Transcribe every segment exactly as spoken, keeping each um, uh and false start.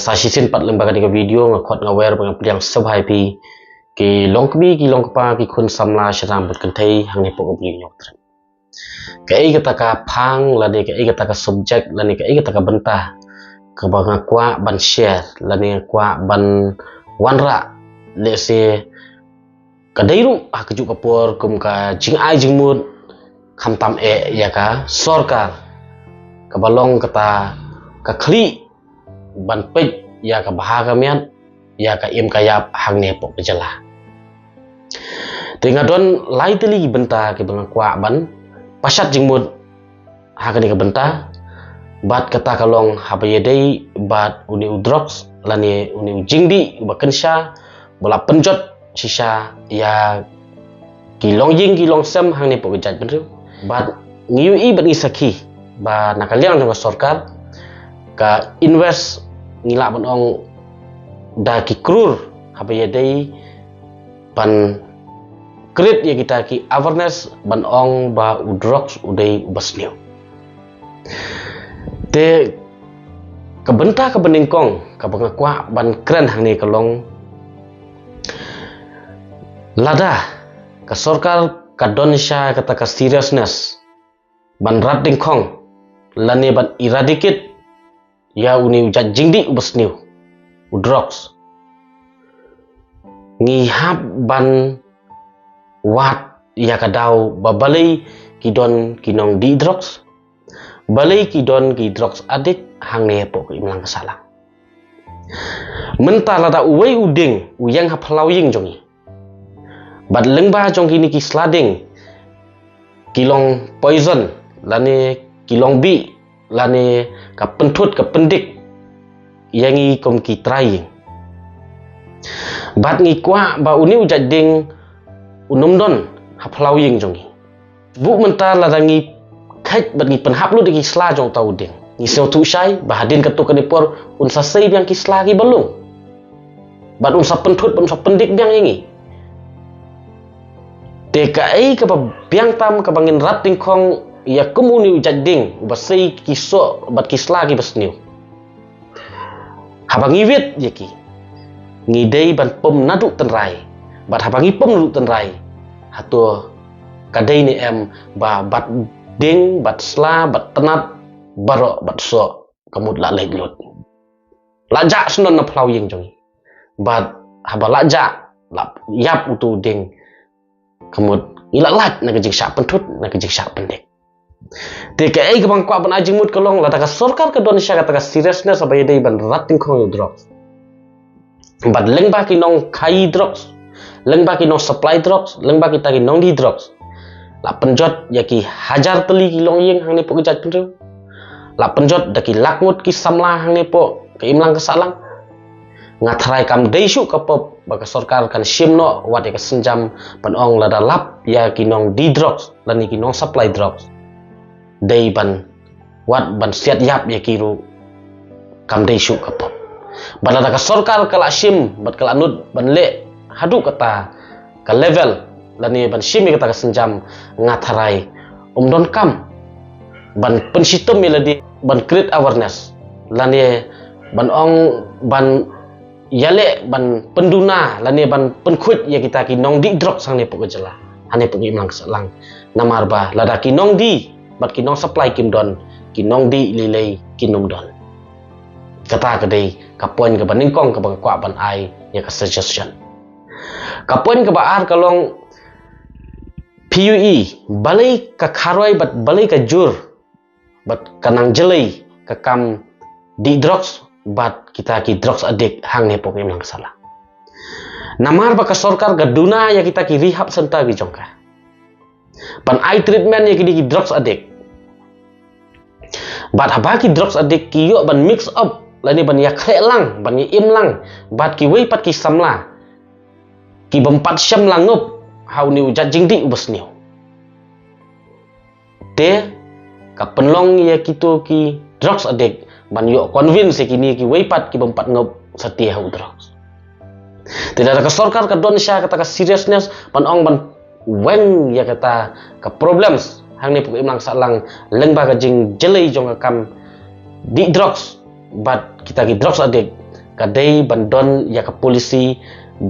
Sa shisien pat lyngba kane ka video nga khot nga wer ba nga pdiang sngewbha ïa phi ki long kmie ki long kpa ki khun samla shynrang bad kynthei hangne hapoh ka Bri u Hynñiewtrep. Kaei kata ka phang lane kaei kata ka subject lane kaei kata ka bynta kaba nga kwah ban share lane nga kwah ban wanrah lehse ka dei ruh ha kajuh ka por kum ka jingai jingmut khamtam eh ïa ka sorkar kaba long kata ka khlieh ban peit ïa ka bha ka miat ïa ka im ka ïap hangne hapoh ka jylla. Te nga don lai tylli ki bynta kiba nga kwah ban pashat jingmut ha kane ka bynta bad kata ka long haba ïadei bad une u drugs lane une u jingdih uba kynsha ba la pynjot shisha ïa ki longïing ki longsem hangne hapoh ka jaitbynriew. Bad ngi ïohi bad ngi sakhi ba na ka liang jong ka sorkar ka invest ngi lah ban ong da ki krur haba ïadei ban create ïa kita ki awareness ban ong ba u drugs u dei uba sniew. Te ka bynta kaba nyngkong kaba nga kwah ban kren hangne ka long lada ka sorkar ka don sha kata ka seriousness ban rat dyngkhong lane ban eradicate ïa une u jait jingdih uba sniew u drugs. Ngi hap ban wad ïa ka daw ba balei ki don ki nongdih drugs, balei ki don ki drugs addict hangne hapoh ka imlang ka sahlang. Mynta lada uwei u dieng u ïeng ha phyllaw ïing jong ngi bad lyngba jong kine ki sla dieng ki long poison lane ki long bih lane ka pynthut ka pyndik ïa ngi kum ki trai ïing. Bad ngi kwah ba une u jait dieng un ym don ha phyllaw ïing jong ngi. Buh mynta lada ngi kheit bad ngi pynhap lut ïa ki sla jong uta u dieng, ngi sngewthuh shai ba hadien katto katne por un sa sei biang ki sla kiba lung bad un sa pynthut bad un sa pyndik biang ïa ngi. Te kaei kaba biang tam kaba ngin rat dyngkhong ïa kum une u jait dieng uba sei ki soh bad ki sla kiba sniew. Haba ngi wit ïa ki ngi dei ban pom naduh tynrai bad haba ngi pom naduh tynrai hato ka dei ne em ba bad dieng bad sla bad tnat baroh bad soh ka mut la leit lut. La jah shnong na phyllaw ïing jong ngi bad haba la jah la ïap uto u dieng ka mut ngi la lait na ka jingshah pynthut na ka jingshah pyndik. Te kaei kaba nga kwah ban ai jingmut ka long lada ka sorkar ka don sha kata ka seriousness haba ïadei ban rat dyngkhong ïa u drugs bad lyngba ki nongkhaïi drugs, lyngba ki nong supply drugs, lyngba kita ki nongdih drugs la pynjot ïa ki hajar tylli ki longïing hangne hapoh ka jaitbynriew. La pynjot da ki lak ngut ki samla hangne hapoh ka imlang ka sahlang. Nga tharai kam dei shuh ka pop ba ka sorkar kan shim noh wat ïa ka sienjam ban ong lada lap ïa ki nongdih drugs lane ki nong supply drugs dei ban wat ban siat ïap ïa ki ruh kam dei shuh ka pop. Bad lada ka sorkar ka la shim bad ka la nud ban leh haduh kata ka level lane ban shim ïa kata ka sienjam nga tharai um donkam ban pynshitom ïa lade ban create awareness lane ban ong ban ïaleh ban pynduna lane ban pynkhuid ïa kita ki nongdih drugs hangne hapoh ka jylla hangne hapoh ka imlang ka sahlang. Namar ba lada ki nongdih bad ki nong supply kim don ki nongdih lei lei kin ym don. Kata ka dei ka point kaba nyngkong kaba nga kwah ban ai ïa ka suggestion. Ka point kaba ar ka long phi ïohi balei ka kharoi bad balei ka jur bad ka nang jlei ka kam dih drugs bad kita ki drugs addict hangne hapoh ka imlang ka sahlang. Namar ba ka sorkar ka duna ïa kita ki rehab center ki jong ka ban ai treatment ïa kine ki drugs addict. Bad haba ki drugs addict ki ïoh ban mix up lane ban ïakhreh lang ban ïa im lang bad kiwei pat ki samla ki bym pat shem lang ngup ha une u jait jingdih uba sniew. Te ka pynlong ïa kito ki drugs addict ban ïoh convince ïa kine kiwei pat ki bym pat ngup satia ha u drugs. Te lada ka sorkar ka don sha kata ka seriousness ban ong ban weng ïa kata ka problems hangne hapoh ka imlang sahlang lyngba ka jingjlei jong ka kam dih drugs bad kita ki drugs addict ka dei ban don ïa ka policy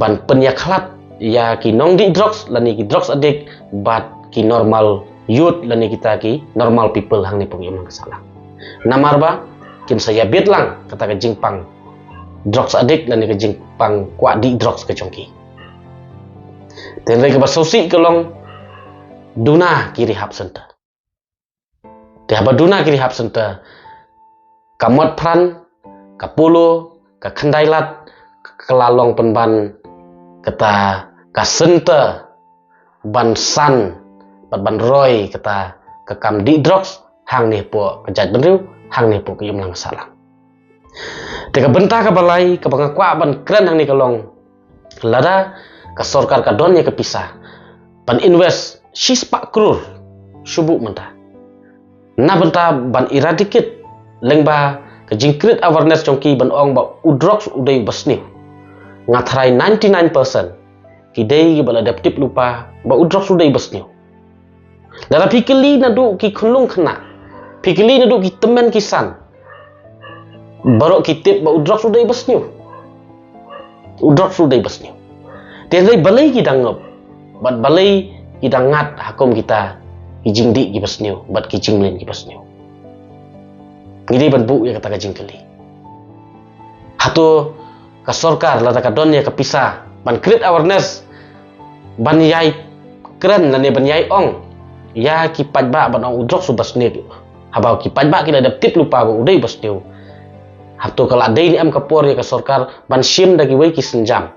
ban pynïakhlad ïa ki nongdih drugs lane ki drugs addict bad ki normal youth lane kita ki normal people hangne hapoh ka imlang ka sahlang. Namar ba kin sa ïabit lang kata ka jingpang drugs addict lane ka jingpang kwah dih drugs ka jong ki. Te hynrei kaba sngewsih ka long duna ki rehab center. Te haba duna ki rehab center, ka Motphran, ka Polo, ka Khyndailad, ka la long pynban kata ka center ban san bad ban roi kata ka kam dih drugs hangne hapoh ka jaitbynriew, hangne hapoh ka imlang ka sahlang. Te ka bynta kaba lai kaba nga kwah ban kren hangne ka long, lada ka sorkar ka don ïa ka pisa ban invest shispah klur shuh mynta na bynta ban eradicate lyngba ka jing create awareness jong ki ban ong ba u drugs u dei uba sniew. Nga tharai ninety nine percent ki dei kiba la dep tip lypa ba u drugs u dei uba sniew. Lada phi kylli naduh ki khunlung khynnah, phi kylli naduh ki tymmen ki san, baroh ki tip ba u drugs u dei uba sniew. U drugs u dei uba sniew. Te hynrei balei ki dang ngop bad balei ki dang ngat ha kum kita ki jingdih kiba sniew bad ki jingmlien kiba sniew? Ngi dei ban buh ïa kata ka jingkylli. Hato ka sorkar lada ka don ïa ka pisa ban create awareness, ban ïai kren lane ban ïai ong ïa ki paidbah ban ong u drugs uba sniew, haba ki paidbah ki la dep tip lypa ba u dei uba sniew, hato ka la dei ne em ka por ïa ka sorkar ban shim da kiwei ki sienjam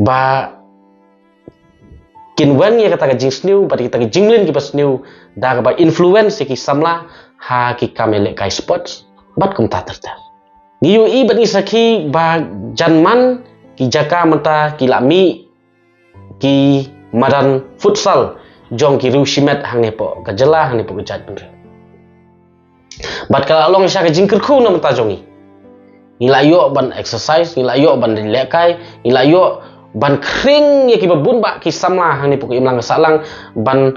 ba kin weng ïa kata ka jingsniew bad kita ki jingmlien kiba sniew da kaba influence ïa ki samla ha ki kam ïalehkai sports bad kumta ter ter? Ngi ïohi bad ngi sakhi ba jan man ki jaka mynta ki la mih ki madan futsal jong ki riew shimet hangne hapoh ka jylla, hangne hapoh ka jaitbynriew. Bad ka la long shisha ka jingkyrkhu na bynta jong ngi. Ngi la ïoh ban exercise, ngi la ïoh ban lehkai, ngi la ïoh ban khring ïa kiba bun bah ki samla hangne hapoh ka imlang ka sahlang ban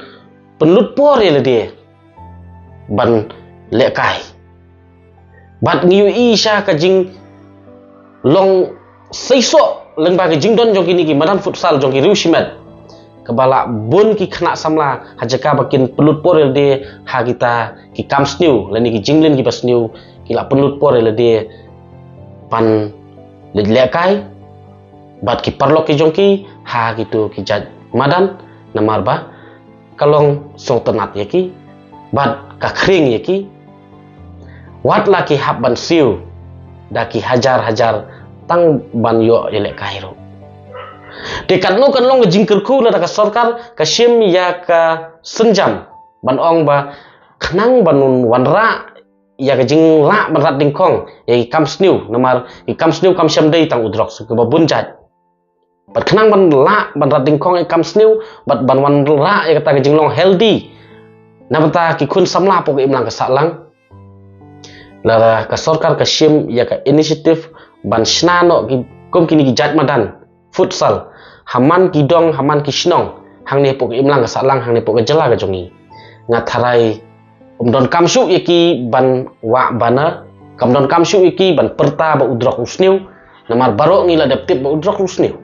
pynlut por ïa lade ban lehkai. Bad ngi ïohi shisha ka jinglong seisoh lyngba ka jingdon jong kine ki madan futsal jong ki riew shimet, kaba la bun ki khynnah samla ha jaka ba kin pynlut por ïa lade ha kita ki kam sniew lane ki jingmlien kiba sniew, ki la pynlut por ïa lade ban lehkai bad ki paralok ki jong ki ha kito ki jait madan, namar ba ka long sngewtynnat ïa ki bad ka khring ïa ki. Wat la ki hap ban siew da ki hajar hajar tang ban ïoh ïalehkai ruh. Te katno kan long ka jingkyrkhu lada ka sorkar ka shim ïa ka sienjam ban ong ba khnang ban wanrah ïa ka jinglah ban rat dyngkhong ïa ki kam sniew, namar ki kam sniew kam shym dei tang u drugs, kiba bun jait. Bad khnang ban lah ban rat dyngkhong ïa ki kam sniew bad ban wanrah ïa kata ka jinglong healthy na bynta ki khun samla hapoh ka imlang ka sahlang, lada ka sorkar ka shim ïa ka initiative ban shna noh ki, kum kine ki jait madan futsal ha man ki dong, ha man ki shnong hangne hapoh ka imlang ka sahlang, hangne hapoh ka jylla ka jong ngi, nga tharai kam donkam shuh ïa ki ban wah banner, kam donkam shuh ïa ki ban pyrta ba u drugs u sniew, namar baroh ngi la dep tip ba u drugs u sniew.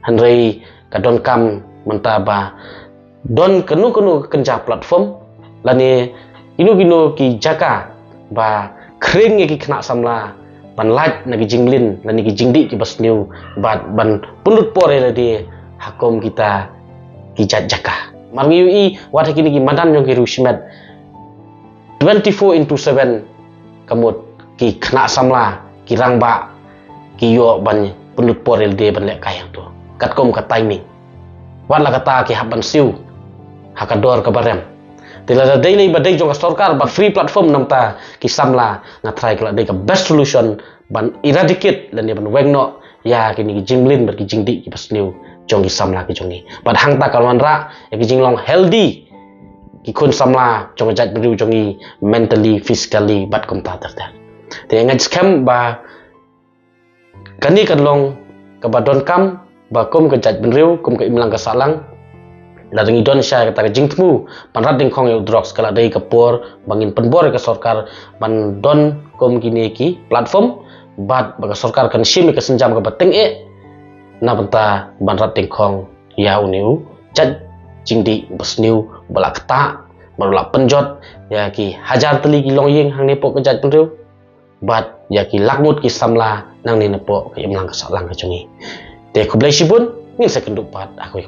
Hynrei ka donkam mynta ba don kano kano ka kynja platform lane kino kino ki jaka ba khring ïa ki khynnah samla ban lait na ki jingmlien lane ki jingdih kiba sniew bad ban pynlut por ïa lade ha kum kita ki jait jaka. Namar ngi ïohi wat ha kine ki madan jong ki riew shimet, twenty-four into seven ka mut ki khynnah samla, ki rangbah ki ïoh ban pynlut por ïa lade ban lehkai hangto katkum ka timing. Wat la kata ki hap ban siew ha ka dor kaba rem. Te lada dei lei ba dei jong ka sorkar ba free platform na bynta ki samla, nga tharai ka la dei ka best solution ban eradicate lane ban weng noh ïa kine ki jingmlien bad ki jingdih kiba sniew jong ki samla ki jong ngi. Bad hangta kan wanrah ïa ki jinglong healthy ki khun samla jong ka jaitbynriew jong ngi, mentally, physically bad kumta ter ter. Te nga ngeit skhem ba kane kan long kaba donkam ba kum ka jaitbynriew, kum ka imlang ka sahlang, lada ngi don shisha kata ka jingthmu ban rat dyngkhong ïa u drugs, ka la dei ka por ba ngin pynbor ïa ka sorkar ban don kum kine ki platform bad ba ka sorkar kan shim ïa ka sienjam kaba tyngeh na bynta ban rat tyngkhong ïa une u jait jingdih basniew ba la ktah, ba la pynjot ïa ki hajar tylli ki longïing hangne hapoh ka jaitbynriew bad ïa ki lak ngut ki samla nangne napoh ka imlang ka sahlang ka jong ngi. Te khublei shibun, ngin sa ïakynduh pat ha kawei.